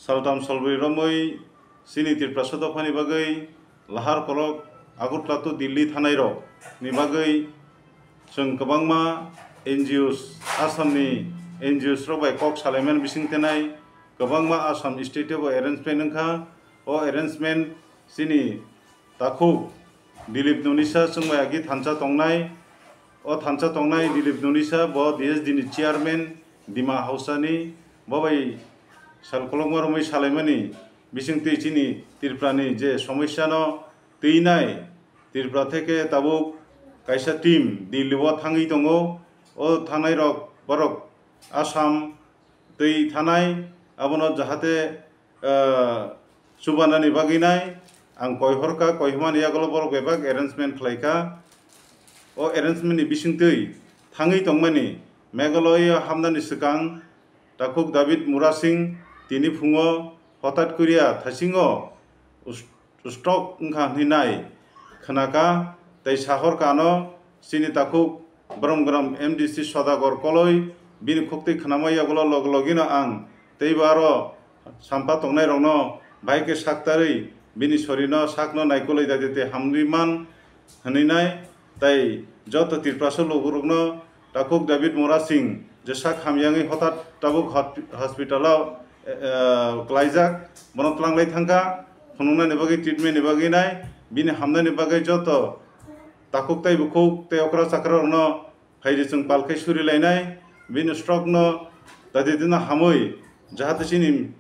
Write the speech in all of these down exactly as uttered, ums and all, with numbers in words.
Saltam salbrwi romwi chini Tiprasa dophani bagwi lahar kolok Agartala to Delhi thanairok ni bagwi chwng kwbangma N G Os, Assam ni N G Os rok bai kok salaimani bising tenai kwbangma Assam state o bo arrangement wngkha. O arrangement chini takhuk Dilip Nunisa chwng bai agi thansa tongnai. O thansa tongnai Dilip Nunisa bo D S D ni chairman Dima Hausa ni, bo bai sal kolokma romwi salaimani bising twi chini Tripura ni je somosya no twinai Tripura theke tabuk kaisa team Delhi o thangwi tongo. O thangnai rok borok Assam twi thanai, abono jahate, ah, chubanani bagwi nai ang koi horkha, koi himani yagulo borok bebak arrangement khlaikha. O arrangement ni bisingtwi thangwi tongmani Meghalaya hamnani swkang takhuk David Murasing tini phungo hotat kuria thasingo us-, stroke wngkha hinwi nai khnakha, tei sahorkha ano chini takhuk brom brom M D C Sodagor koloi bini khuktwi khnama yagulo log logino ang teibo aro sampa tongnairokno bahai khe saktarwi bini sorino sakno naikolwi dadi tei hamrwi man hinwi nai. Tei joto Tiprasa lukurokno takhuk David Murasing je sak hamyangwi hotat tabuk hot-, hospital o, eh, klaijak, bono tlanglai thangkha, phunuknani bagwi, treatment ni bagwi nai, bini hamnani bagwi joto takhuk tei bukhuk tei okra chakra rokno phaidi chwng pal khe suri lainai, bini stroke no dadi dino hamwi, jahate chini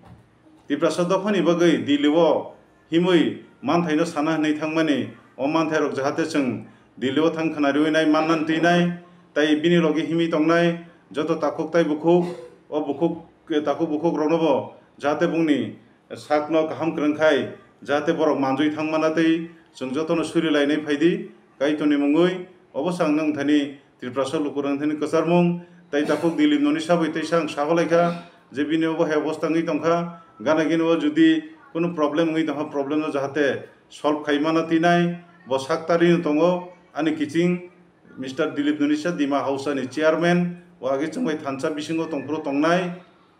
Tiprasa dophani bagwi Delhi o himwi manthaino sana hinwi thangmani, o manthairok jahate chwng Delhi o thang khna riwi nai mannani twi nai, tei bini logi himwi tongnai joto takhuk tei bukhuk, o bukhuk, takhuk bukhuk rokno bo jahate bongni sakno kaham kwrwng khai, jahate borok manjui thang mana tei chwng jotono suri lainai phaidi, Kaitorni mungwi. Obo se ang nwng thani Tiprasa lukurok thani kwcharmung tei takhuk Dilip Nunisa bai teisa ang saholai kha je bini obo hai obostha wngwi tongkha, gana gini o jodi kunu problem wngwi tongkha, problem no jahate solve khai mana tinai bo sak tarino tongo ani kiching Mister Dilip Nunisa, Dima Hausa ni chairman, o agi chwng bai thansa bisingo tongphuru tongnai.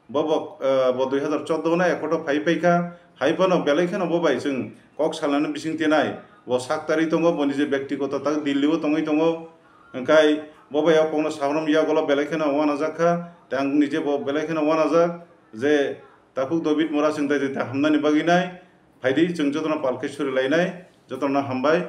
Bo bo, eh, bo dui hazar chordo no ekhoto phai paikha, hai phano belai kheno bo bai chwng kok salnani bising tenai. Bo sak tarwi tongo, bo nije bektigoto tak Delhi o tongwi tongo. Hwnkhe bo bai o kokno saborom yagulo belai kheno uanajak kha, tei ang nije bo belai kheno uanajak je takhuk David Murasing dai dai hamnani bagwi nai. Phaidi chwng jotono pal khe suri lainai, jotono hambai.